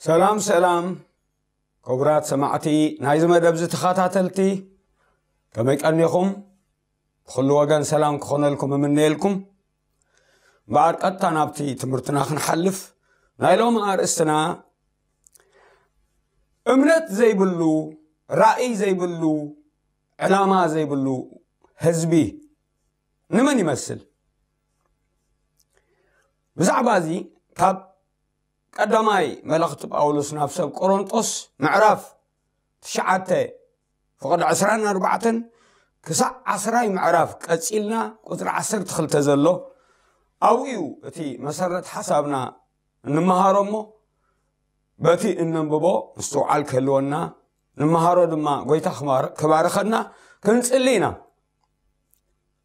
ሰላም ሰላም፣ ክቡራት ሰማዕቲ ናይዚ መደብ እዚ ተኸታተልቲ፣ ከመይ ቀኒኹም? ብኹሉ ወገን ሰላም ክኾነልኩም እምነየልኩም። እምበኣር ቀጥታ ናብቲ ትምህርትና ክንሓልፍ፣ ናይ ሎሚ ኣርእስትና እምነት ዘይብሉ፣ ራእይ ዘይብሉ፣ ዕላማ ዘይብሉ ህዝቢ ንመን ይመስል? ብዛዕባ እዚ ካብ ቀዳማይ መልእኽቲ ጳውሎስ ናብ ሰብ ቆሮንጦስ ምዕራፍ ትሽዓተ ፍቕዲ ዕስራን ኣርባዕተን ክሳዕ ዓስራይ ምዕራፍ ቀጺልና ቁጽሪ ዓሰርተ ክልተ ዘሎ ኣብኡ እዩ እቲ መሰረት ሓሳብና እንመሃሮ እሞ በቲ እነንብቦ ምስትውዓል ክህልወና፣ ንመሃሮ ድማ ጎይታ ክባር-፣ ክባርኸና ክንጽሊ ኢና።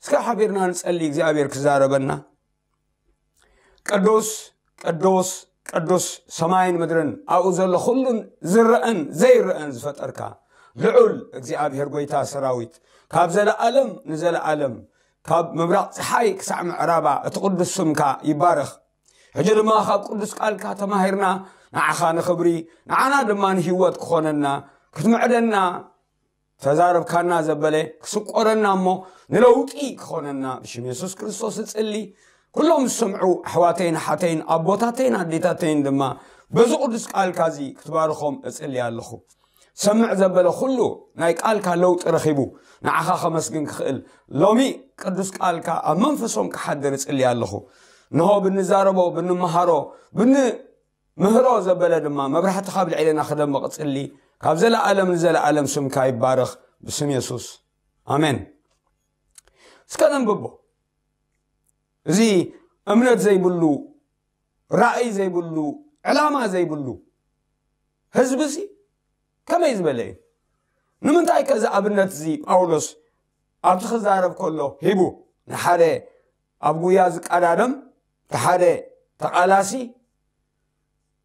እስከ ሓቢርና ንጸሊ እግዚኣብሔር ክዛረበና። ቅዱስ ቅዱስ ቅዱስ ሰማይን ምድርን ኣብኡ ዘሎ ኩሉን ዝረአን ዘይረአን ዝፈጠርካ ልዑል እግዚኣብሔር ጎይታ ሰራዊት ካብ ዘለኣለም ንዘለኣለም ካብ ምብራቕ ፀሓይ ክሳዕ ምዕራባ እቲ ቅዱስ ስምካ ይባረኽ። ሕጂ ድማ ካብ ቅዱስ ቃልካ ተማሂርና ንዓኻ ንኽብሪ ንዓና ድማ ንህይወት ክኾነና ክትምዕደና ተዛረብካና ዘበለ ክስቆረና እሞ ንለውጢ ክኾነና ብሽም የሱስ ክርስቶስ እጽሊ። ኩሎም ዝሰምዑ ኣሕዋተይን ኣሓተይን ኣቦታተይን ኣዴታተይን ድማ በዚ ቅዱስ ቃልካ እዚ ክትባርኾም እጽሊ ኣለኹ። ሰምዕ ዘበለ ኩሉ ናይ ቃልካ ለውጢ ረኺቡ ንዓኻ ከመስግን ክኽእል ሎሚ ቅዱስ ቃልካ ኣብ መንፈሶም ክሓድር እጽሊ ኣለኹ። ንሆ ብንዛረቦ ብንመሃሮ ብን ምህሮ ዘበለ ድማ መብራህቲ ካብ ልዕሌና ክደምቕ ጽሊ። ካብ ዘለኣለም ንዘለኣለም ስምካ ይባረኽ ብስም የሱስ ኣሜን። እስከ ነንብቦ። እዚ እምነት ዘይብሉ፣ ራእይ ዘይብሉ፣ ዕላማ ዘይብሉ ህዝቢ እዚ ከመይ ዝበለ እዩ? ንምንታይ ከዚ ኣብነት እዚ ጳውሎስ ኣብቲ ክዛረብ ከሎ ሂቡ ንሓደ ኣብ ጉያ ዝቀዳደም ሓደ ተቓላሲ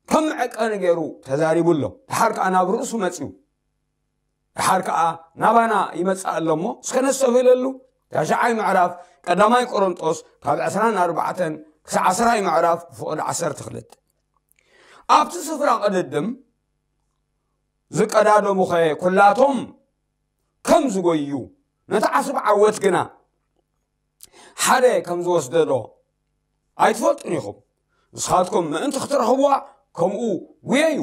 ከም መዐቀኒ ገይሩ ተዛሪቡ ኣሎ። ድሓር ከኣ ናብ ርእሱ መጺኡ። ድሓር ከኣ ናባና ይመጽእ ኣሎ እሞ እስከ ነስተብህለሉ። ታሽዓይ ምዕራፍ ቀዳማይ ቆሮንጦስ ካብ ዕስራን ኣርባዕተን ክሳዕ ዓስራይ ምዕራፍ ፍቕዲ ዓሰርተ ክልተ። ኣብቲ ስፍራ ቅድድም ዝቀዳደሙኸ ኩላቶም ከም ዝጎዩ ነቲ ዓስቢ ዓወት ግና ሓደ ከም ዝወስደዶ ኣይትፈልጡን ኢኹም። ንስኻትኩም ምእንቲ ክትረኽብዋ ከምኡ ጉየዩ።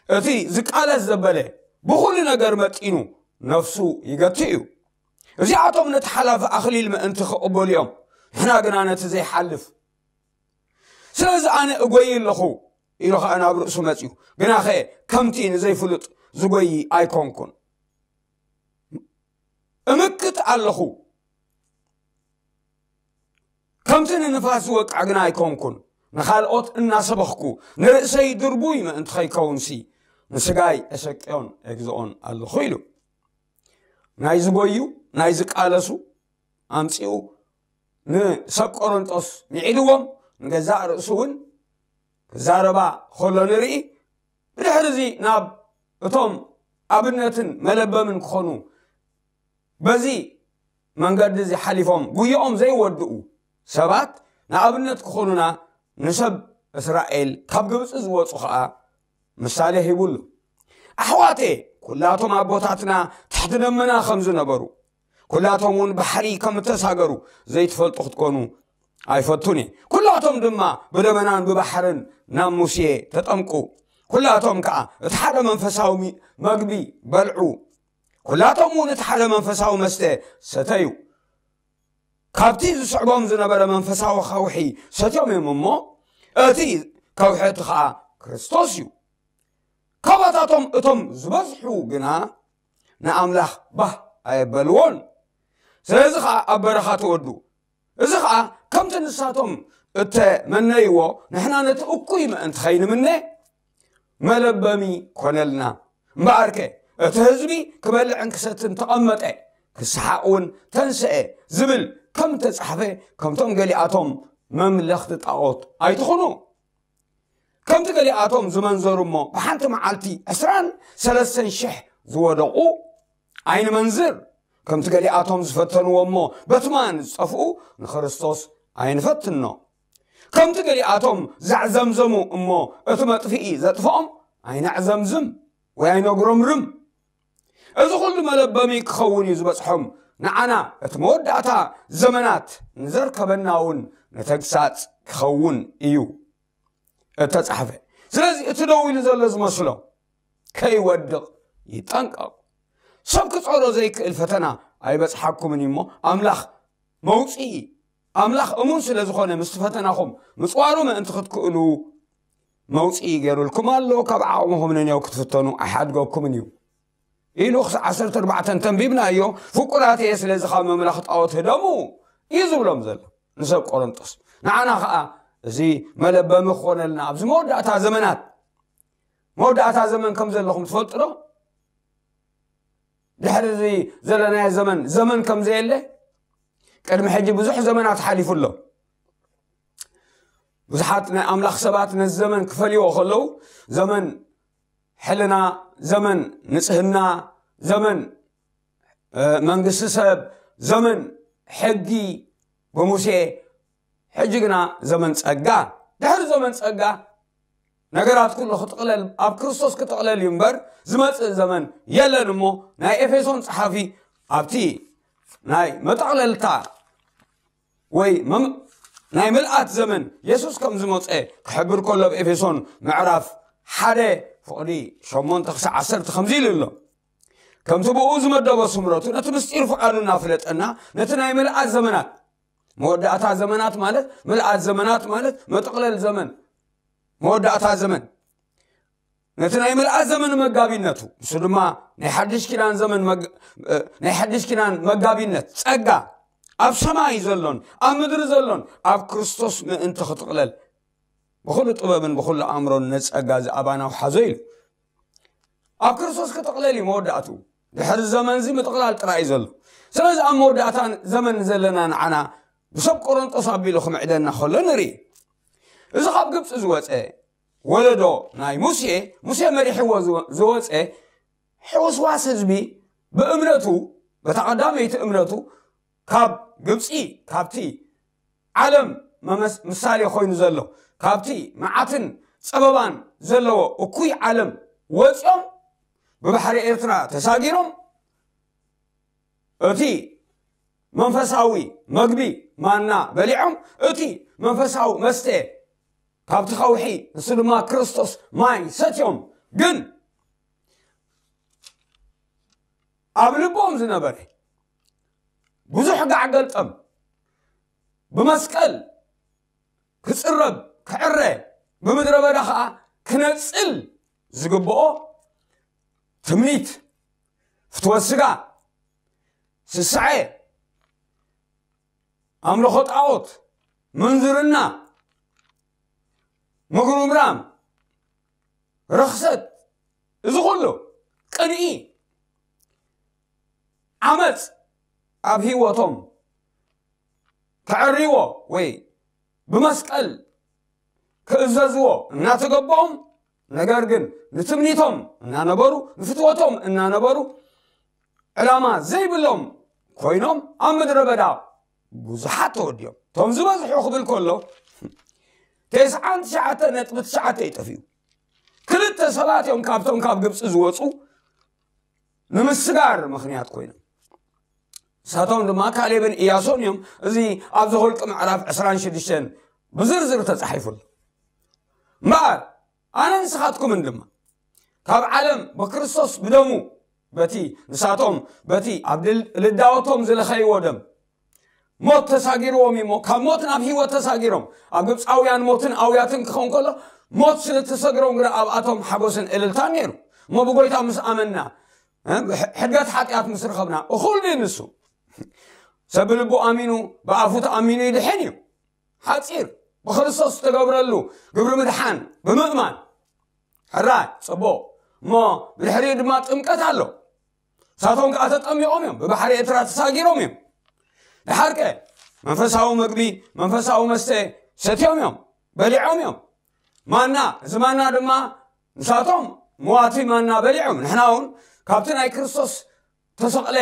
እቲ ዝቃለስ ዘበለ ብኹሉ ነገር መጢኑ ነፍሱ ይገቲ እዩ። እዚኣቶም ነቲ ሓላፊ ኣኽሊል ምእንቲ ክቕበሉ እዮም፣ ንሕና ግና ነቲ ዘይሓልፍ። ስለዚ ኣነ እጎይ ኣለኹ ኢሉ ኸኣ ናብ ርእሱ መጺኡ። ግናኸ ከምቲ ንዘይፍሉጥ ዝጎይ ኣይኮንኩን። እምክት ኣለኹ፣ ከምቲ ንንፋስ ዝወቅዕ ግና ኣይኮንኩን። ንኻልኦት እናሰበኽኩ ንርእሰይ ድርቡይ ምእንቲ ኸይከውንሲ ንስጋይ እሰቅዮን እግዝኦን ኣለኹ ኢሉ። ናይ ዝጎዩ ናይ ዝቃለሱ ኣምጺኡ ንሰብ ቆሮንጦስ ምዒድዎም፣ ንገዛእ ርእሱ እውን ክዛረባ ከሎ ንርኢ። ብድሕሪ እዚ ናብ እቶም ኣብነትን መለበምን ክኾኑ በዚ መንገዲ እዚ ሓሊፎም ጉይኦም ዘይወድኡ ሰባት ንኣብነት ክኾኑና ንሰብ እስራኤል ካብ ግብፂ ዝወፁ ኸዓ ምሳሌ ሂቡሉ። ኣሕዋቴ፣ ኩላቶም ኣቦታትና ትሕቲ ደመና ከም ዝነበሩ፣ ኩላቶም እውን ባሕሪ ከም እተሳገሩ ዘይትፈልጡ ክትኮኑ ኣይፈቱን እየ። ኩላቶም ድማ ብደመናን ብባሕርን ናብ ሙሴ ተጠምቁ። ኩላቶም ከዓ እቲ ሓደ መንፈሳዊ ሚ-፣ መግቢ በልዑ። ኩላቶም እውን እቲ ሓደ መንፈሳዊ መስተ ሰተዩ። ካብቲ ዝስዕቦም ዝነበረ መንፈሳዊ ከውሒ ሰትዮም እዮም እሞ፣ እቲ ከውሒ እቲ ከዓ ክርስቶስ እዩ። ካባታቶም እቶም ዝበዝሑ ግና ንኣምላኽ ባህ ኣየበልዎን። ስለዚ ኸዓ ኣብ በረኻ ተወዱ። እዚ ኸዓ ከምቲ ንሳቶም እተመነይዎ ንሕና ነቲ እኩይ ምእንቲ ኸይንምነ መለበሚ ኮነልና። እምበኣርከ እቲ ህዝቢ ክበልዕን ክሰትን ተቐመጠ፣ ክስሓቕ እውን ተንስአ ዝብል ከም እተጻሕፈ ከምቶም ገሊኣቶም መምለኽቲ ጣዖት ኣይትኹኑ። ከምቲ ገሊኣቶም ዝመንዘሩ እሞ ብሓንቲ መዓልቲ ዕስራን ሰለስተን ሽሕ ዝወደቑ ኣይንመንዝር። ከምቲ ገሊኣቶም ዝፈተንዎ እሞ በትማን ዝጠፍኡ ንክርስቶስ ኣይንፈትኖ። ከምቲ ገሊኣቶም ዘዕዘምዘሙ እሞ እቲ መጥፍኢ ዘጥፍኦም ኣይነዕዘምዝም ወይ ኣይነጉረምርም። እዚ ኩሉ መለበሚ ክኸውን እዩ ዝበጽሖም። ንዓና እቲ መወዳእታ ዘመናት ንዘርከበና እውን ንተግሳጽ ክኸውን እዩ እተጻሕፈ። ስለዚ እቲ ደው ኢሉ ዘሎ ዝመስሎ ከይወድቕ ይጠንቀቕ። ሰብ ክጸሮ ዘይክእል ፈተና ኣይበጽሓኩምን እዩ እሞ ኣምላኽ መውጽኢ ኣምላኽ እሙን ስለ ዝኾነ ምስቲ ፈተናኹም ምጽዋሩ ምእንቲ ክትክእሉ መውጽኢ ገይሩልኩም ኣሎ። ካብ ዓቕምኹም ነንያው ክትፍተኑ ኣይሓድገኩምን እዩ ኢሉ ክሳብ ዓሰርተ ኣርባዕተ ተንቢብናዮ። ፍቁራት እየ ስለዚ ካብ መምላኽ ጣዖት ህደሙ እዩ ዝብሎም ዘሎ ንሰብ ቆሮንጦስ። ንዓና ኸዓ እዚ መለበሚ ክኾነልና ኣብዚ መወዳእታ ዘመናት መወዳእታ ዘመን ከም ዘለኹም ትፈልጡ ዶ? ድሕሪ እዚ ዘለናዮ ዘመን ዘመን ከም ዘየለ ቅድሚ ሕጂ ብዙሕ ዘመናት ሓሊፉ ኣሎ። ብዙሓት ናይ ኣምላኽ ሰባት ነዚ ዘመን ክፈልይዎ ከለዉ ዘመን ሕልና፣ ዘመን ንጽህና፣ ዘመን መንግስቲ ሰብ፣ ዘመን ሕጊ ብሙሴ፣ ሕጂ ግና ዘመን ጸጋ። ድሕሪ ዘመን ጸጋ ነገራት ኩሉ ክጥቕለል ኣብ ክርስቶስ ክጥቕለል እዩ እምበር ዝመጽእ ዘመን የለን እሞ ናይ ኤፌሶን ጸሓፊ ኣብቲ ናይ መጠቕለልታ ወይ ናይ ምልኣት ዘመን የሱስ ከም ዝመጸ ክሕብር ከሎ ኣብ ኤፌሶን ምዕራፍ ሓደ ፍቕዲ ሸሞንተ ክሳዕ ዓሰርተ ከምዚ ኢሉ ኣሎ። ከምቲ ብኡ ዝመደቦ ስምረቱ ነቲ ምስጢር ፍቓዱ እናፍለጠና ነቲ ናይ ምልኣት ዘመናት መወዳእታ ዘመናት ማለት ምልኣት ዘመናት ማለት መጠቕለል ዘመን መወዳእታ ዘመን ነቲ ናይ ምልኣት ዘመን መጋቢነቱ ንሱ ድማ ናይ ሓድሽ ኪዳን ዘመን ናይ ሓድሽ ኪዳን መጋቢነት ጸጋ ኣብ ሰማይ ዘሎን ኣብ ምድሪ ዘሎን ኣብ ክርስቶስ ምእንቲ ክጥቕለል ብኹሉ ጥበብን ብኹሉ ኣእምሮን ነጸጋ ዝኣባናው ሓዞ ኢሉ ኣብ ክርስቶስ ክጥቕለል እዩ መወዳእቱ። ድሕሪ ዘመን እዚ ምጥቕላል ጥራይ እዩ ዘሎ። ስለዚ ኣብ መወዳእታ ዘመን ዘለና ንዓና ብሰብ ቆሮንጦስ ኣቢሉ ክምዕደና ከሎ ንርኢ። እዚ ካብ ግብፂ ዝወፀ ወለዶ ናይ ሙሴ ሙሴ መሪሕዎ ዝወፀ ሕውስዋስ ህዝቢ ብእምነቱ በታ ቀዳመይቲ እምነቱ ካብ ግብፂ ካብቲ ዓለም ምሳሌ ኮይኑ ዘሎ ካብቲ መዓትን ፀበባን ዘለዎ እኩይ ዓለም ወፂኦም ብባሕሪ ኤርትራ ተሳጊሮም እቲ መንፈሳዊ መግቢ ማና በሊዖም እቲ መንፈሳዊ መስተ ካብቲ ከውሒ ንሱ ድማ ክርስቶስ ማይ ሰትዮም ግን ኣብ ልቦም ዝነበረ ብዙሕ ጋዕ ገልጠም ብመስቀል ክፅረብ ክዕረ ብምድረ በዳ ከዓ ክነፅል ዝግብኦ ትምኒት ፍትወት ስጋ ስስዐ ኣምልኾ ጣዖት ምንዝርና ምጉርምራም ርኽሰት እዚ ኩሉ ቅንኢ ዓመፅ ኣብ ህይወቶም ከዕርይዎ ወይ ብመስቀል ክእዘዝዎ እናተገበኦም ነገር ግን ንትምኒቶም እናነበሩ ንፍትወቶም እናነበሩ ዕላማ ዘይብሎም ኮይኖም ኣብ ምድረ በዳ ብዙሓት ተወዲኦም እቶም ዝበዝሑ ክብል ከሎ ተስዓን ትሽዓተ ነጥቢ ትሽዓተ ይጠፍኡ ክልተ ሰባት እዮም ካብቶም ካብ ግብፂ ዝወፁ ንምስጋር ምኽንያት ኮይኖም ንሳቶም ድማ ካሌብን ኢያሶን እዮም እዚ ኣብ ዘሁልቂ ምዕራፍ ዕስራን ሽዱሽተን ብዝርዝር ተፃሒፉሉ እምበኣር ኣነ ንስኻትኩምን ድማ ካብ ዓለም ብክርስቶስ ብደሙ በቲ ንሳቶም በቲ ኣብ ልዳወቶም ዝለኸይዎ ደም ሞት ተሳጊርዎም እሞ ካብ ሞት ናብ ህይወት ተሳጊሮም ኣብ ግብፃውያን ሞትን ኣውያትን ክኸውን ከሎ ሞት ስለተሰግሮም ግና ኣብኣቶም ሓጎስን እልልታን ነይሩ እሞ ብጎይታ ምስ ኣመንና ሕድገት ሓጢኣት ምስ ረኸብና እኹል ድዩ ንሱ ሰብ ብልቡ ኣሚኑ ብኣፉ ተኣሚኑ ይድሕን እዩ ሓፂር ብክርስቶስ ዝተገብረሉ ግብሪ ምድሓን ብምእማን ሕራይ ፅቡቕ እሞ ብድሕሪኡ ድማ ጥምቀት ኣሎ ንሳቶም ከዓ ተጠሚቖም እዮም ብባሕሪ ኤርትራ ተሳጊሮም እዮም ድሓር ከ መንፈሳዊ መግቢ መንፈሳዊ መስተ ሰትዮም እዮም በሊዖም እዮም ማና እዚ ማና ድማ ንሳቶም መዋቲ ማና በሊዖም ንሕና እውን ካብቲ ናይ ክርስቶስ ተሰቕለ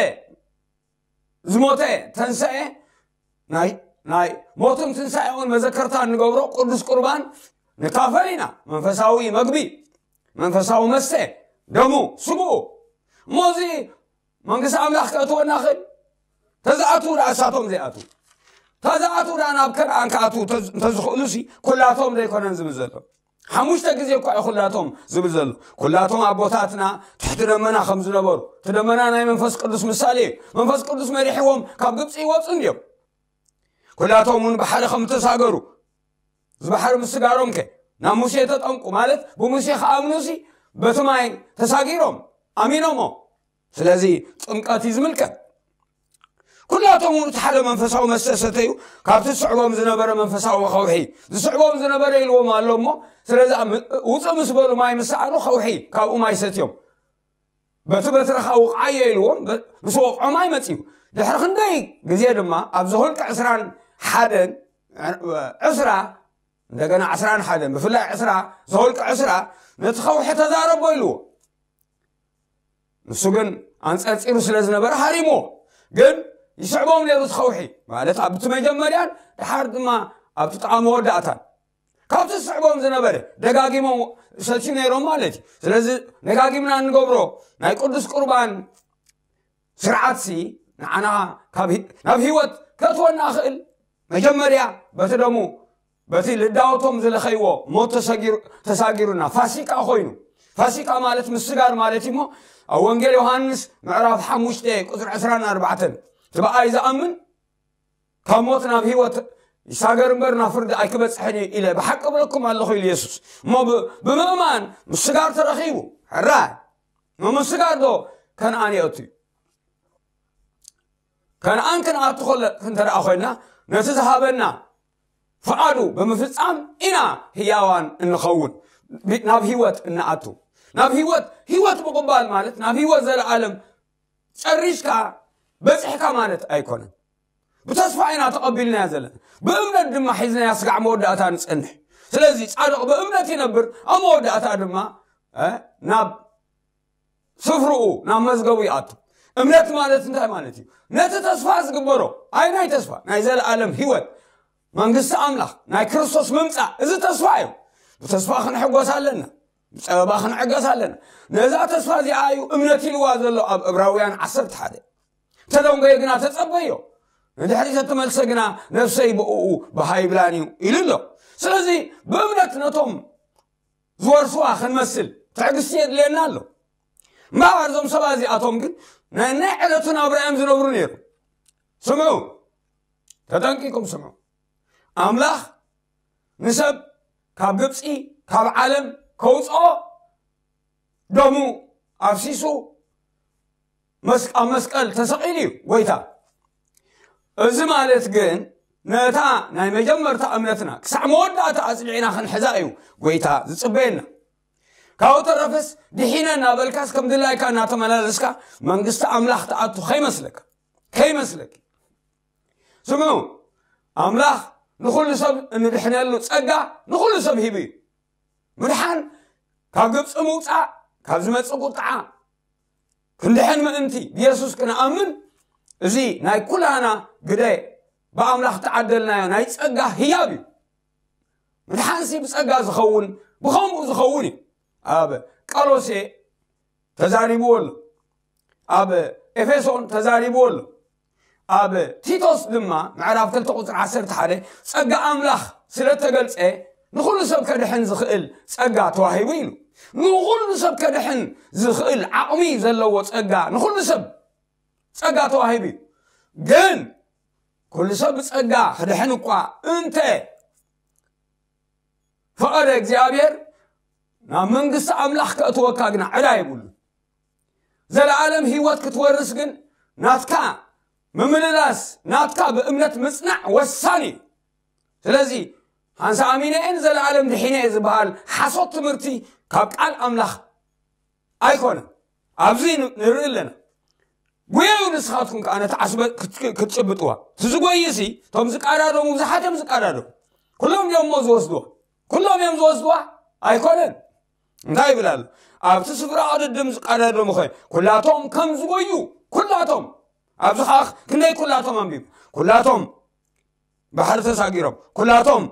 ዝሞተ ተንሰኤ ናይ ናይ ሞትን ትንሳኤኡን መዘከርታ እንገብሮ ቅዱስ ቁርባን ንካፈል ኢና። መንፈሳዊ መግቢ፣ መንፈሳዊ መስተ፣ ደሙ፣ ስግኡ። እሞ እዚ መንግስቲ ኣምላኽ ከእትወና ክእል? ተዝኣትዉ ደኣ እሳቶም ዘይኣትዉ፣ ተዝኣትዉ ደኣ ናብ ከነኣን ክኣትዉ እንተዝኽእሉ ሲ ኩላቶም ዘይኮነን ዝብል ዘሎ። ሓሙሽተ ግዜ እኳ እዩ ኩላቶም ዝብል ዘሎ። ኩላቶም ኣቦታትና ትሕቲ ደመና ከም ዝነበሩ፣ እቲ ደመና ናይ መንፈስ ቅዱስ ምሳሌ እዩ። መንፈስ ቅዱስ መሪሕዎም ካብ ግብፂ ይወፁ እንዲዮም። ኩላቶም እውን ብሓደ ከም ተሳገሩ፣ እዚ ባሕሪ ምስጋሮም ከ ናብ ሙሴ ተጠምቁ ማለት ብሙሴ ክኣምኑ ሲ በቲ ማይ ተሳጊሮም ኣሚኖሞ። ስለዚ ጥምቀት እዩ ዝምልከት። ኩላቶም እውን እቲ ሓደ መንፈሳዊ መስተ ሰተዩ፣ ካብቲ ዝስዕቦም ዝነበረ መንፈሳዊ ከውሒ ዝስዕቦም ዝነበረ ኢልዎም ኣሎ እሞ፣ ስለዚ ኣብ ም- ውፅእ ምስ በሉ ማይ ምስ ሰኣኑ ከውሒ ካብኡ ማይ ሰትዮም። በቲ በትርኻ ውቕዓዮ ኢልዎም በ- ምስ ወቕዖ ማይ መፅዩ። ድሕሪ ክንደይ ግዜ ድማ ኣብ ዘኍልቀ ዕስራን ሓደን ዕስራ እንደገና ዕስራን ሓደን ብፍላይ ዕስራ ዘኍልቀ ዕስራ ነቲ ከውሒ ተዛረቦ ኢልዎ። ንሱ ግን ኣንጸርጺሩ ስለ ዝነበረ ሃሪምዎ። ግን ይስዕቦም ነይሩ እቲ ከውሒ ማለት ኣብቲ መጀመርያን ድሓር ድማ ኣብቲ ጥቓ መወዳእታን ካብቲ ዝስዕቦም ዝነበረ ደጋጊሞም ሰትዩ ነይሮም ማለት እዩ። ስለዚ ደጋጊምና እንገብሮ ናይ ቅዱስ ቁርባን ስርዓትሲ ንዓና ካብ ሂ- ናብ ህይወት ከእትወና ክእል መጀመርያ በቲ ደሙ በቲ ልዳወቶም ዝለኸይዎ ሞት ተሰጊሩ- ተሳጊሩና ፋሲካ ኮይኑ። ፋሲካ ማለት ምስጋር ማለት እዩ። እሞ ኣብ ወንጌል ዮሃንስ ምዕራፍ ሓሙሽተ ቁፅሪ ዕስራን ኣርባዕተን እቲ ብኣይ ዝኣምን ካብ ሞት ናብ ህይወት ይሳገር እምበር ናብ ፍርዲ ኣይክበፅሕን እዩ ኢለ ብሓቂ እብለኩም ኣለኹ ኢሉ የሱስ። እሞ ብ- ብምእማን ምስጋር ተረኺቡ። ሕራይ እሞ ምስጋር ዶ ከነኣን የእቱ እዩ? ከነኣን ክንኣቱ ከለ እንተ ደኣ ኮይንና ነቲ ዝሃበና ፍቓዱ ብምፍጻም ኢና ህያዋን እንኸውን። ብ- ናብ ህይወት እንኣቱ። ናብ ህይወት ህይወት ምቕባል ማለት ናብ ህይወት ዘለኣለም ጨሪሽካ በጺሕካ ማለት ኣይኮነን። ብተስፋ ኢና ተቐቢልናያ ዘለና። ብእምነት ድማ ሒዝናያ ስጋዕ መወዳእታ ንጸንሕ። ስለዚ ጻድቕ ብእምነት ይነብር ኣብ መወዳእታ ድማ እ፣ ናብ ስፍርኡ ናብ መዝገቡ ይኣቱ። እምነት ማለት እንታይ ማለት እዩ? ነቲ ተስፋ ዝግበሮ ኣይናይ ተስፋ ናይ ዘለኣለም ህይወት መንግስቲ ኣምላኽ ናይ ክርስቶስ ምምጻእ እዚ ተስፋ እዩ። ብተስፋ ክንሕጎስ ኣለና። ብጸበባ ክንዕገስ ኣለና። ነዛ ተስፋ እዚኣ እዩ እምነት ኢልዋ ዘሎ ኣብ ዕብራውያን ዓሰርተ ሓደ። ተደንጎየ ግና ተጸበዮ፣ ንድሕሪት ተመልሰ ግና ነፍሰይ ብእኡ ብሃይብላን እዩ ኢሉ ኣሎ። ስለዚ ብእምነት ነቶም ዝወርስዋ ክንመስል ትዕግስቲ የድልየና ኣሎ። እምበኣር እዞም ሰባት እዚኣቶም ግን ናይ ናይ ዕለቱ ናብራ እዮም ዝነብሩ ነይሩ። ስምዑ፣ ተጠንቂቁም ስምዑ። ኣምላኽ ንሰብ ካብ ግብፂ ካብ ዓለም ከውፅኦ ደሙ ኣፍሲሱ መስ- ኣብ መስቀል ተሰቒሉ እዩ ጎይታ። እዚ ማለት ግን ነታ ናይ መጀመርታ እምነትና ክሳዕ መወዳእታ ኣፅኒዕና ክንሕዛ እዩ ጎይታ ዝፅበየና። ካብኡ ተረፈስ ድሒነ እናበልካስ ከም ድላይካ እናተመላለስካ መንግስቲ ኣምላኽ ትኣቱ ከይመስለካ፣ ከይመስለኪ። ስምዑ፣ ኣምላኽ ንኹሉ ሰብ እንድሕነሉ ጸጋ ንኹሉ ሰብ ሂቡ እዩ። ምድሓን ካብ ግብፂ ምውፃእ ካብ ዝመፅእ ቁጥዓ ክንድሕን ምእንቲ ብየሱስ ክንኣምን፣ እዚ ናይ ኩላና ግደ ብኣምላኽ ተዓደልናዮ ናይ ጸጋ ህያብ እዩ። ምድሓንሲ ብጸጋ ዝኸውን ብኸምኡ ዝኸውን እዩ። ኣብ ቀሎሴ ተዛሪብዎ ኣሎ። ኣብ ኤፌሶን ተዛሪብዎ ኣሎ። ኣብ ቲቶስ ድማ ምዕራፍ ክልተ ቁፅሪ ዓሰርተ ሓደ ጸጋ ኣምላኽ ስለ ተገልጸ ንኹሉ ሰብ ከድሕን ዝኽእል ጸጋ ተዋሂቡ ኢሉ። ንኹሉ ሰብ ከድሕን ዝኽእል ዓቕሚ ዘለዎ ጸጋ ንኹሉ ሰብ ጸጋ ተዋሂቡ እዩ። ግን ኩሉ ሰብ ብጸጋ ክድሕን እኳ እንተ ፈቐደ እግዚኣብሔር ናብ መንግስቲ ኣምላኽ ከእትወካ ግና ዕዳ የብሉ። ዘለዓለም ህይወት ክትወርስ ግን ናትካ ምምልላስ ናትካ ብእምነት ምጽናዕ ወሳኒ እዩ። ስለዚ ሓንሳ ኣሚነ እየ ንዘለዓለም ድሒነ እየ ዝበሃል ሓሶት ትምህርቲ ካብ ቃል ኣምላኽ ኣይኮነን። ኣብዚ ን- ንርኢ ኣለና። ጉየዩ ንስኻትኩም ከዓ ነቲ ዓስበ ክት- ክትጭብጥዋ። እቲ ዝጎይሲ እቶም ዝቃዳደሙ ብዙሓት እዮም ዝቃዳደሙ። ኩሎም እዮም እሞ ዝወስድዋ። ኩሎም እዮም ዝወስድዋ ኣይኮነን። እንታይ ይብል ኣሎ ኣብቲ ስፍራ ቅድድም ዝቃዳደሙ ኸ ኩላቶም ከም ዝጎዩ ኩላቶም ኣብዚ ከዓ ክንደይ ኩላቶም ኣንቢቡ ኩላቶም ባሕሪ ተሳጊሮም፣ ኩላቶም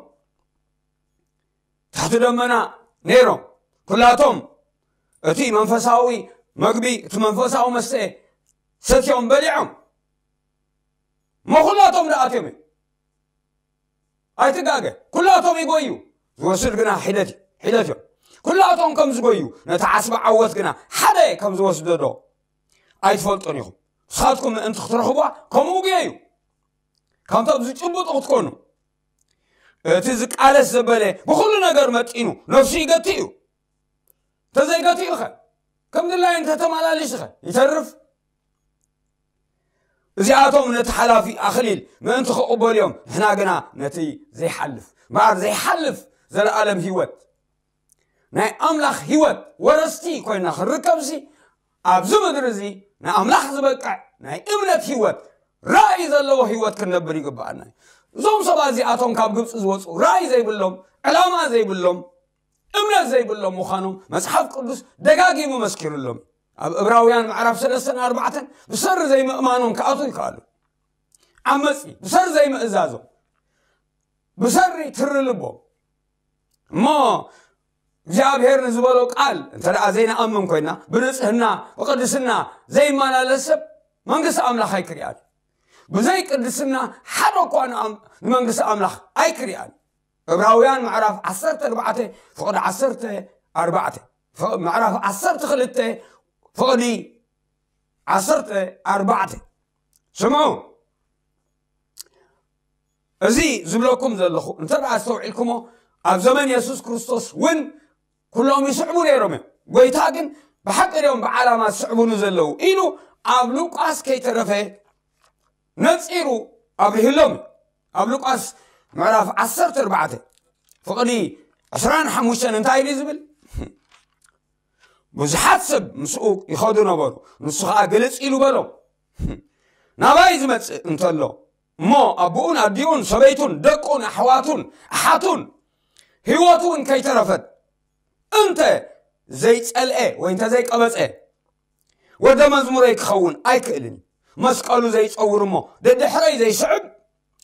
ትሕቲ ደመና ነይሮም። ኩላቶም እቲ መንፈሳዊ መግቢ፣ እቲ መንፈሳዊ መስተ ሰትዮም በሊዖም። እሞ ኩላቶም ደኣትዮም እዮም። ኣይትጋገ። ኩላቶም ይጎዩ። ዝወስድ ግና ሒደት እዩ። ሒደት እዮም። ኩላቶም ከም ዝጎዩ፣ ነቲ ዓስቢ ዓወት ግና ሓደ ከም ዝወስዶ ዶ ኣይትፈልጡን ኢኹም? ንስኻትኩም ምእንቲ ክትረኽቧ ከምኡ ጉየዩ። ከምቶም ዝጭብጡ ክትኮኑ። እቲ ዝቃለስ ዘበለ ብኹሉ ነገር መጢኑ ነፍሱ ይገቲ እዩ። እንተዘይገቲኡኸ? ከም ድላይ እንተተመላሊስኸ? ይተርፍ። እዚኣቶም ነቲ ሓላፊ ኣኽሊል ምእንቲ ክቕበሉ እዮም፣ ንሕና ግና ነቲ ዘይሓልፍ። እምበኣር ዘይሓልፍ ዘለኣለም ህይወት፣ ናይ ኣምላኽ ህይወት ወረስቲ ኮይና ክንርከብሲ፣ ኣብዚ ምድሪ እዚ ንኣምላኽ ዝበቅዕ ናይ እምነት ህይወት፣ ራእይ ዘለዎ ህይወት ክንነብር ይግብኣና እዩ። እዞም ሰባት እዚኣቶም ካብ ግብፂ ዝወፁ ራእይ ዘይብሎም፣ ዕላማ ዘይብሎም፣ እምነት ዘይብሎም ምዃኖም መጽሓፍ ቅዱስ ደጋጊሙ መስኪሩሎም። ኣብ ዕብራውያን ምዕራፍ ሰለስተን ኣርባዕተን ብሰሪ ዘይምእማኖም ክኣትዉ ይከኣሉ። ዓመጺ፣ ብሰሪ ዘይምእዛዞም፣ ብሰሪ ትሪ ልቦም። እሞ እግዚኣብሔር ንዝበሎ ቃል እንተ ደኣ ዘይንኣምን ኮይና፣ ብንጽህና፣ ብቅድስና ዘይመላለስ ሰብ መንግስቲ ኣምላኽ ኣይክሪኣን። ብዘይ ቅድስና ሓደ እኳ ንኣም-፣ ንመንግስቲ ኣምላኽ ኣይክሪኣን። ዕብራውያን ምዕራፍ ዓሰርተ ኣርባዕተ ፍቕዲ ዓሰርተ ኣርባዕተ፣ ፍቕ-፣ ምዕራፍ ዓሰርተ ክልተ ፍቕዲ ዓሰርተ ኣርባዕተ። ስምዑ፣ እዚ ዝብለኩም ዘለኹ እንተ ደኣ ኣስተውዒልኩሞ፣ ኣብ ዘመን የሱስ ክርስቶስ እውን ኩሎም ይስዕቡ ነይሮም እዮም። ጎይታ ግን ብሓቂ ድዮም ብዓላማ ዝስዕቡኒ ዘለዉ ኢሉ ኣብ ሉቃስ ከይተረፈ ነጺሩ ኣብሪህሎም እዩ። ኣብ ሉቃስ ምዕራፍ ዓሰርተ ኣርባዕተ ፍቕዲ ዕስራን ሓሙሽተን እንታይ ኢሉ ዝብል? ብዙሓት ሰብ ምስኡ ይኸዱ ነበሩ። ንሱ ኸኣ ግልጽ ኢሉ በሎም፣ ናባይ ዝመጽእ እንተሎ፣ እሞ ኣቦኡን ኣዲኡን ሰበይቱን ደቁን ኣሕዋቱን ኣሓቱን ህይወቱ እውን ከይተረፈት እንተ ዘይጸልኤ ወይ እንተ ዘይቀበጸ፣ ወደ መዝሙረይ ክኸውን ኣይክእልን እዩ። መስቀሉ ዘይጸውር እሞ ደድሕረይ ዘይስዕብ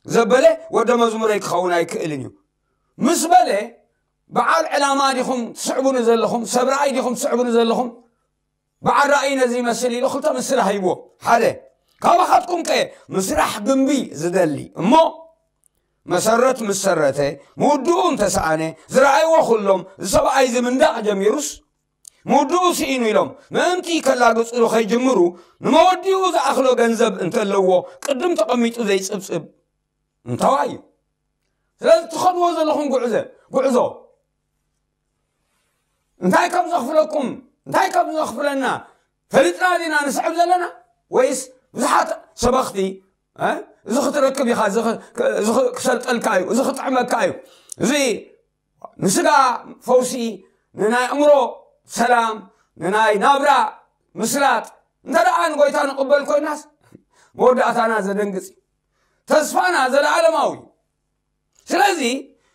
ዘበለ ወደ መዝሙረይ ክኸውን ኣይክእልን እዩ ምስ በለ፣ በዓል ዕላማ ዲኹም ትስዕቡኒ ዘለኹም? ሰብ ረኣይ ዲኹም ትስዕቡኒ ዘለኹም? በዓል ራእይ ነዚ ይመስል ኢሉ ክልተ ምስላ ሂብዎ። ሓደ፣ ካባኻትኩም ከ ምስራሕ ግንቢ ዝደሊ እሞ መሰረት ምስ ሰረተ፣ ምውድኡ እንተሰኣነ፣ ዝረኣይዎ ኩሎም፣ እዚ ሰብኣይ እዚ ምንዳቕ ጀሚሩስ፣ ምውድኡ ስኢኑ ኢሎም ምእንቲ ከላግጽሉ ከይጅምሩ፣ ንመወዲኡ ዝኣኽሎ ገንዘብ እንተለዎ፣ ቅድም ተቐሚጡ ዘይጽብጽብ እንተዋይ እዩ። ስለዚ ትኸድዎ ዘለኹም ጉዕዘ-፣ ጉዕዞ እንታይ ከም ዘኽፍለኩም፣ እንታይ ከም ዘኽፍለና ፈሊጥና ዲና ንስዕብ ዘለና? ወይስ ብዙሓት ሰበኽቲ፣ እ፣ እዚ ክትረክብ ኢኻ፣ እዚ ክ-፣ እዚ ክ-፣ ክሰልጠልካ እዩ፣ እዚ ክጥዕመካ እዩ፣ እዚ ንስጋ ፈውሲ፣ ንናይ ኣእምሮ ሰላም፣ ንናይ ናብራ ምስላጥ፣ እንተ ደኣ ንጎይታ ንቕበል ኮይናስ መወዳእታና ዘደንግጽ እዩ። ተስፋና ዘለዓለማዊ እዩ። ስለዚ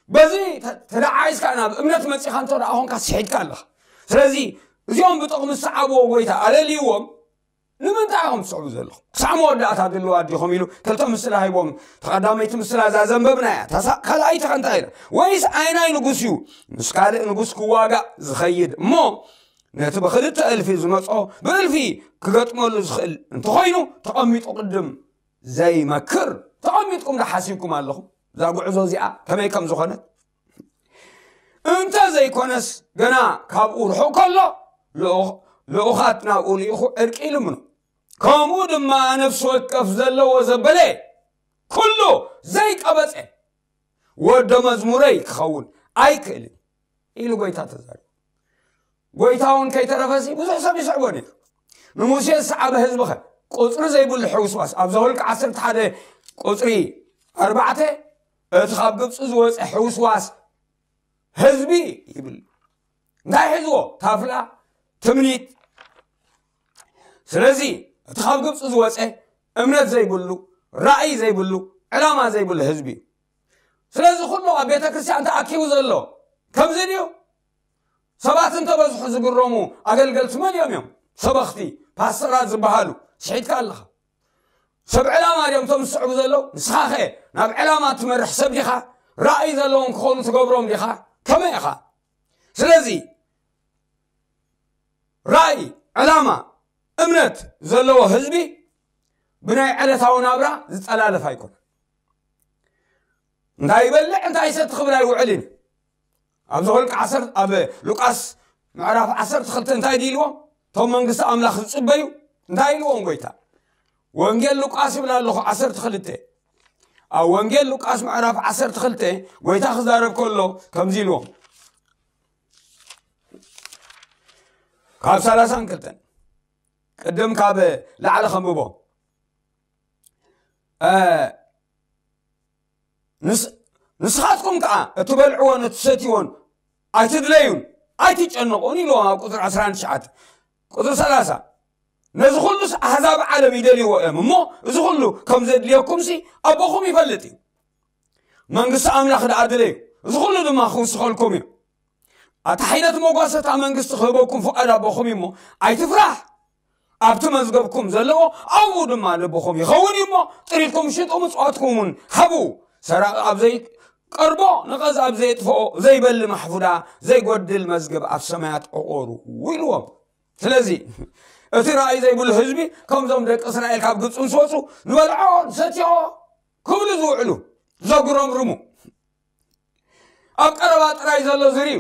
በዚ ተ-፣ ተደዓይስካ ናብ እምነት መጺኻ እንተ ደኣ ኾንካ ስሒድካ ኣለኻ። ስለዚ እዚኦም ብጥቕሚ ዝሰዓብዎ ጎይታ ኣለልይዎም ንምንታይ ኢኹም ትስዕቡ ዘለኹም? ክሳዕ መወዳእታ ድልዋት ዲኹም ኢሉ ክልተ ምስላ ሂቦም። ተቐዳመይቲ ምስላ እዛ ዘንበብና እያ። እታ ሳ-፣ ካልኣይቲ ኸ እንታይ ኢላ? ወይስ ኣየናይ ንጉስ እዩ ምስ ካልእ ንጉስ ክዋጋእ ዝኸይድ እሞ ነቲ ብኽልተ እልፊ ዝመጾ ብእልፊ ክገጥመሉ ዝኽእል እንተኾይኑ ተቐሚጡ ቅድም ዘይመክር? ተቐሚጥኩም ዶ ሓሲብኩም ኣለኹም እዛ ጉዕዞ እዚኣ ከመይ ከም ዝኾነት? እንተ ዘይኮነስ ገና ካብኡ ርሑቕ ከሎ ልኡ-፣ ልኡኻት ናብኡ ልኢኹ ዕርቂ ይልምኑ። ከምኡ ድማ ነፍሲ ወከፍ ዘለዎ ዘበለ ኩሉ ዘይቀበጸ ወደ መዝሙረይ ክኸውን ኣይክእልን ኢሉ ጎይታ ተዛሪቡ። ጎይታ እውን ከይተረፈሲ ብዙሕ ሰብ ይስዕቦ ነይሩ። ንሙሴ ዝሰዓበ ህዝቢ ኸ? ቁጽሪ ዘይብሉ ሕውስዋስ። ኣብ ዘኍልቍ ዓሰርተ ሓደ ቁጽሪ ኣርባዕተ፣ እቲ ካብ ግብጺ ዝወጸ ሕውስዋስ ህዝቢ ይብል። እንታይ ሒዝዎ? ታፍላ፣ ትምኒት። ስለዚ እቲ ካብ ግብጺ ዝወጸ እምነት ዘይብሉ፣ ራእይ ዘይብሉ፣ ዕላማ ዘይብሉ ህዝቢ እዩ። ስለዚ ኩሉ ኣብ ቤተ ክርስቲያን ተኣኪቡ ዘሎ ከምዚ ድዩ? ሰባት እንተበዝሑ ዝግረሙ ኣገልገልቲ መን እዮም እዮም? ሰበኽቲ፣ ፓስተራት ዝበሃሉ። ስሒትካ ኣለኻ። ሰብ ዕላማ ድዮም እቶም ዝስዕቡ ዘለዉ? ንስኻ ኸ ናብ ዕላማ ትመርሕ ሰብ ዲኻ? ራእይ ዘለዎም ክኾኑ ትገብሮም ዲኻ? ከመይ ኢኻ? ስለዚ ራእይ፣ ዕላማ፣ እምነት ዘለዎ ህዝቢ ብናይ ዕለታዊ ናብራ ዝጠላለፍ ኣይኮነን። እንታይ ይበልዕ፣ እንታይ ይሰቲ ክብል ኣይውዕልን እዩ። ኣብ ዘኍልቁ ዓሰርተ፣ ኣብ ሉቃስ ምዕራፍ ዓሰርተ ክልተ እንታይ ድዩ ኢልዎም? እቶም መንግስቲ ኣምላኽ ዝጽበዩ እንታይ ኢልዎም ጎይታ? ወንጌል ሉቃስ ይብል ኣለኹ ዓሰርተ ክልተ። ኣብ ወንጌል ሉቃስ ምዕራፍ ዓሰርተ ክልተ ጎይታ ክዛረብ ከሎ ከምዚ ኢልዎም፣ ካብ ሰላሳን ክልተን ቅድም ካብ ላዕሊ ከንብቦ። እ፣ ንስ-፣ ንስኻትኩም ከኣ እትበልዕዎን እትሰትይዎን ኣይትድለዩን፣ ኣይትጨነቑን ኢልዎም ኣብ ቁጽሪ ዓሰርተ ትሽዓተ። ቁጽሪ ሰላሳ፣ ነዚ ኩሉስ ኣህዛብ ዓለም ይደልይዎ እዮም እሞ፣ እዚ ኩሉ ከም ዘድልየኩምሲ ኣቦኹም ይፈልጥ እዩ። መንግስቲ ኣምላኽ ደኣ ድለዩ፣ እዚ ኩሉ ድማ ክውስኸልኩም እዩ። ኣታ ሓይለት መጓሰታ መንግስቲ ክህበኩም ፍቓድ ኣቦኹም እዩ እሞ፣ ኣይትፍራሕ። ኣብቲ መዝገብኩም ዘለዎ ኣብኡ ድማ ልብኹም ይኸውን እዩ እሞ፣ ጥሪትኩም ሽጡ፣ ምጽዋትኩም እውን ሃቡ። ሰራቒ ኣብ ዘይቀርቦ፣ ነቐዝ ኣብ ዘየጥፍኦ፣ ዘይበሊ ማሕፉዳ፣ ዘይጎድል መዝገብ ኣብ ሰማያት ዕቑሩ ኢልዎም። ስለዚ እቲ ራእይ ዘይብሉ ህዝቢ ከምዞም ደቂ እስራኤል ካብ ግብፂ ምስ ወፁ ንበልዖ ንሰትዮ ክብሉ ዝውዕሉ፣ ዘጉረምርሙ፣ ኣብ ቀረባ ጥራይ ዘሎ ዝርእዩ፣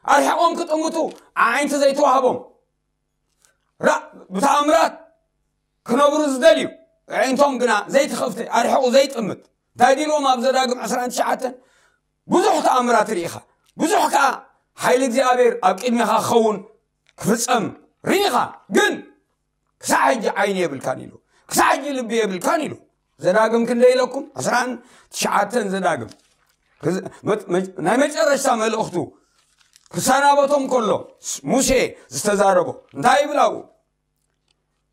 ኣርሒቖም ክጥምቱ ኣዒንቲ ዘይተዋህቦም፣ ራ-፣ ብተኣምራት ክነብሩ ዝደልዩ፣ ኣዒንቶም ግና ዘይተኸፍተ፣ ኣርሒቑ ዘይጥምት። እንታይ ዲልዎም ኣብ ዘዳግም ዕስራን ትሽዓተን? ብዙሕ ተኣምራት ርኢኻ፣ ብዙሕ ከኣ ሓይሊ እግዚኣብሔር ኣብ ቅድሜኻ ክኸውን ክፍጸም ርኢኻ፣ ግን ክሳዕ ሕጂ ዓይኒ የብልካን ኢሉ፣ ክሳዕ ሕጂ ልቢ የብልካን ኢሉ። ዘዳግም ክንደይ ኢለኩም? ዕስራን ትሽዓተን ዘዳግም። ክዝ-፣ መ-፣ መ-፣ ናይ መጨረሽታ መልእኽቱ ክሰናበቶም ከሎ ስ-፣ ሙሴ ዝተዛረቦ እንታይ ይብል ኣብኡ?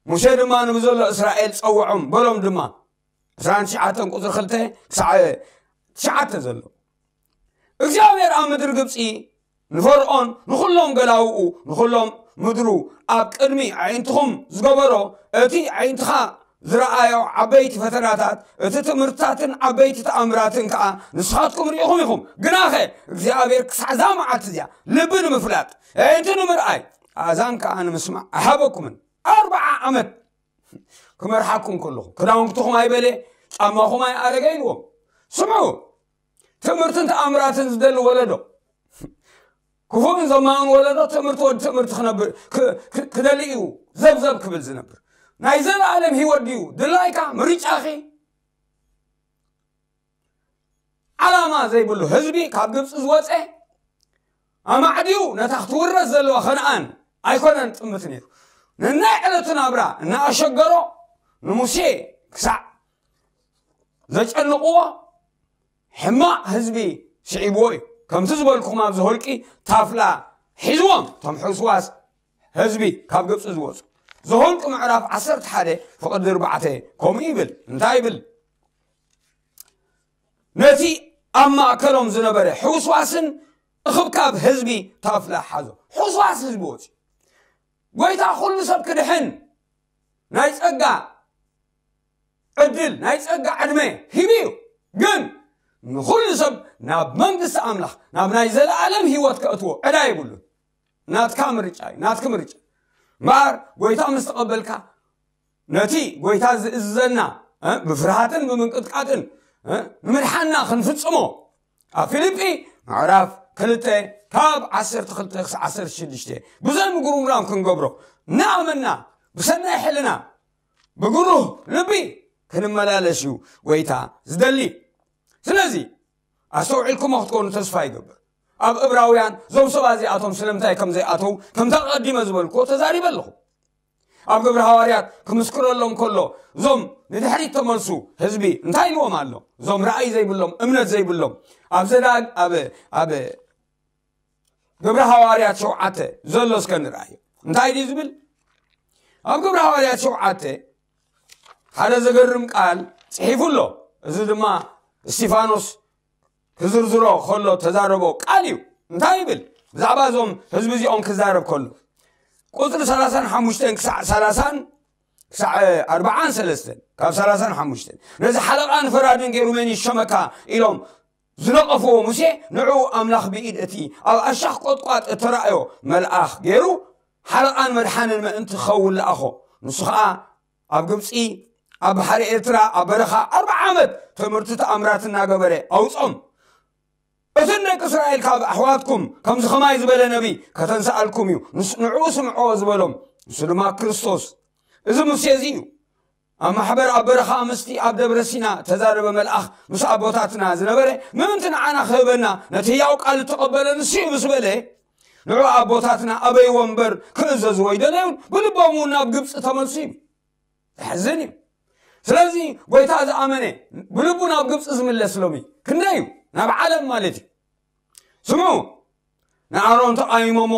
ሙሴ ድማ ንብዘሎ እስራኤል ጸውዖም፣ በሎም ድማ፣ ዕስራን ትሽዓተን ቁጽሪ ክልተ ክሳዕ ትሽዓተ ዘሎ፣ እግዚኣብሔር ኣብ ምድሪ ግብጺ ንፈርዖን፣ ንኹሎም ገላውኡ፣ ንኹሎም ምድሩ ኣብ ቅድሚ ኣዒንትኹም ዝገበሮ፣ እቲ ኣዒንትኻ ዝረኣዮ ዓበይቲ ፈተናታት፣ እቲ ትምህርትታትን ዓበይቲ ተኣምራትን ከኣ ንስኻትኩም ርኢኹም ኢኹም። ግናኸ እግዚኣብሔር ክሳዕ እዛ መዓልቲ እዚኣ ልቢ ንምፍላጥ፣ ኣዒንቲ ንምርኣይ፣ ኣእዛን ከኣ ንምስማዕ ኣይሃበኩምን። ኣርብዓ ዓመት ክመርሓኩም ከለኹ፣ ክዳውንትኹም ኣይበለ፣ ጫማኹም ኣይኣረገ ኢልዎም። ስምዑ፣ ትምህርትን ተኣምራትን ዝደሊ ወለዶ፣ ክፉእን ዘማውን ወለዶ ትምህርቲ ወዲ ትምህርቲ ክነብር፣ ክ-፣ ክ-፣ ክደሊ እዩ ዘብዘብ ክብል ዝነብር። ናይ ዘለኣለም ህይወት ድዩ ድላይካ፣ ምርጫኺ? ዓላማ ዘይብሉ ህዝቢ ካብ ግብፂ ዝወፀ፣ ኣማዕድዩ ነታ ክትውረስ ዘለዋ ከነኣን ኣይኮነን ጥምት ነይሩ። ነናይ ዕለቱ ናብራ እናኣሸገሮ ንሙሴ ክሳዕ ዘጨንቕዎ ሕማቕ ህዝቢ ስዒብዎ እዩ። ከምቲ ዝበልኩኹም ኣብዚ ሆልቂ ታፍላ ሒዝዎም እቶም ሕውስዋስ ህዝቢ ካብ ግብፂ ዝወፁ። ዘሆልቂ ምዕራፍ ዓሰርተ ሓደ ፍቕዲ ኣርባዕተ ከምኡ ይብል። እንታይ ይብል? ነቲ ኣብ ማእከሎም ዝነበረ ሕውስዋስን እኽብካብ ህዝቢ ታፍላ ሓዞ። ሕውስዋስ ህዝቢ ወፂኡ። ጎይታ ኩሉ ሰብ ክድሕን ናይ ጸጋ ዕድል፣ ናይ ጸጋ ዕድመ ሂቡ እዩ። ግን ንኹሉ ሰብ ናብ መንግስቲ ኣምላኽ፣ ናብ ናይ ዘለኣለም ህይወት ከእትዎ ዕዳ የብሉን። ናትካ ምርጫ እዩ፣ ናትኪ ምርጫ። እምበኣር ጎይታ ምስ ተቐበልካ፣ ነቲ ጎይታ ዝእዝዘና፣ እ፣ ብፍርሃትን ብምንቅጥቃጥን፣ እ፣ ንምድሓንና ክንፍጽሞ፣ ኣብ ፊልጲ ምዕራፍ ክልተ ካብ ዓሰርተ ክልተ ክሳዕ ዓሰርተ ሽዱሽተ፣ ብዘይ ምጉርምራም ክንገብሮ፣ እናኣመንና፣ ብሰናይ ሕልና፣ ብግሩህ ልቢ ክንመላለስ እዩ ጎይታ ዝደሊ። ስለዚ፣ ኣስተውዒልኩሞ ክትኮኑ ተስፋ ይገብር። ኣብ ዕብራውያን፣ እዞም ሰባት እዚኣቶም ስለምንታይ ከም ዘይኣተዉ፣ ከምታ ቀዲመ ዝበልኩዎ ተዛሪበ ኣለኹ። ኣብ ግብሪ ሃዋርያት ክምስክረሎም ከሎ፣ እዞም ንድሕሪት ተመልሱ ህዝቢ እንታይ ኢልዎም ኣሎ? እዞም ራእይ ዘይብሎም፣ እምነት ዘይብሎም፣ ኣብ ዘዳግ-፣ ኣብ፣ ኣብ ግብሪ ሃዋርያት ሸውዓተ ዘሎ እስከ ንርኣዮ። እንታይ ድዩ ዝብል? ኣብ ግብሪ ሃዋርያት ሸውዓተ ሓደ ዘገርም ቃል ጽሒፉ ኣሎ። እዚ ድማ እስቲፋኖስ ክዝርዝሮ ከሎ ተዛረቦ ቃል እዩ። እንታይ ይብል? ብዛዕባ እዞም ህዝቢ እዚኦም ክዛረብ ከሎ፣ ቁጽሪ ሰላሳን ሓሙሽተን ክሳዕ ሰላሳን ክሳዕ ኣርባዓን ሰለስተን ካብ ሰላሳን ሓሙሽተን ነዚ ሓለቓን ፈራድን ገይሩ መን ይሸመካ ኢሎም ዝነቐፍዎ ሙሴ፣ ንዑ ኣምላኽ ብኢድ እቲ ኣብ ኣሻኽ ቆጥቋጥ እተራእዮ መልኣኽ ገይሩ ሓለቓን መድሓንን ምእንቲ ክኸውን ለኣኾ። ንሱ ኸኣ ኣብ ግብጺ ኣብ ባሕሪ ኤርትራ ኣብ በረኻ ኣርብዓ ዓመት ትምህርቲ ተኣምራት እናገበረ ኣውጾም። እትን ደቂ እስራኤል ካብ ኣሕዋትኩም ከምዚ ኸማይ ዝበለ ነቢ ከተንስኣልኩም እዩ፣ ንዕኡ ስምዕዎ ዝበሎም ንሱ ድማ ክርስቶስ። እዚ ሙሴ እዚ እዩ። ኣብ ማሕበር ኣብ በረኻ ምስቲ ኣብ ደብረ ሲና ተዛረበ መልኣኽ ምስ ኣቦታትና ዝነበረ ምእንቲ ንዓና ክህበና ነቲ ህያው ቃል እተቐበለ ንሱ እዩ ምስ በለ፣ ንዑ ኣቦታትና ኣበይዎ እምበር ክእዘዝዎ ኣይደለዩን፣ ብልቦም እውን ናብ ግብፂ ተመልሱ እዩ። ዘሕዝን እዩ። ስለዚ ጎይታ ዝኣመነ ብልቡ ናብ ግብፂ ዝምለስ ሎሚ ክንደይ እዩ? ናብ ዓለም ማለት እዩ። ስምዑ፣ ንኣሮን ተቃይሞሞ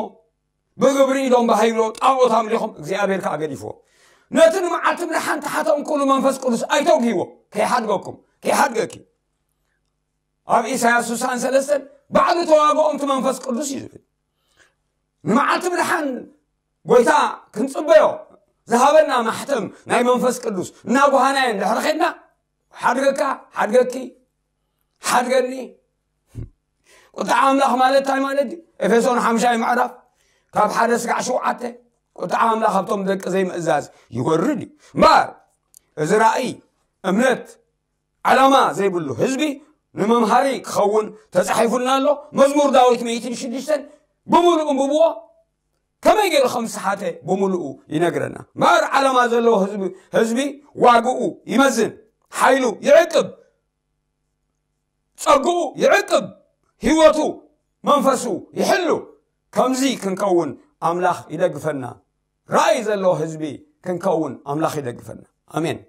ብግብሪ ኢዶም ባሂሎ ጣዖት ኣምሊኾም እግዚኣብሔር ከዓ ገዲፍዎ። ነቲ ንመዓልቲ ምድሓን ተሓተንኩሉ መንፈስ ቅዱስ ኣይተውግይዎ፣ ከይሓድገኩም ከይሓድገኪ። ኣብ ኢሳያስ ስሳን ሰለስተን ባዕሉ ተዋግኦም እቲ መንፈስ ቅዱስ እዩ ዝብል። ንመዓልቲ ምድሓን ጎይታ ክንጽበዮ ዝሃበና ማሕተም ናይ መንፈስ ቅዱስ እናጓሃናዮ እንድሕር ኸድና ሓድገካ ሓድገኪ ሓድገኒ። ቁጥዓ ኣምላኽ ማለት እንታይ ማለት እዩ? ኤፌሶን ሓምሻይ ምዕራፍ ካብ ሓደ ስጋዕ ሸውዓተ ቁጥዓ ኣምላኽ ኣብቶም ደቂ ዘይምእዛዝ ይወርድ እዩ። እምበኣር እዚ ራእይ እምነት ዓላማ ዘይብሉ ህዝቢ ንመምሃሪ ክኸውን ተጻሒፉልና ኣሎ። መዝሙር ዳዊት ሚእትን ሽዱሽተን ብምሉእ እንብብዎ ከመይ ገይሩ ከም ዝሰሓተ ብምሉኡ ይነግረና። እምበኣር ዓላማ ዘለዎ ህዝቢ ህዝቢ ዋግኡ ይመዝን፣ ሓይሉ ይዕቅብ፣ ጸግኡ ይዕቅብ፣ ህይወቱ መንፈሱ ይሕሉ። ከምዚ ክንከውን ኣምላኽ ይደግፈና። ራእይ ዘለዎ ህዝቢ ክንከውን ኣምላኽ ይደግፈና። ኣሜን።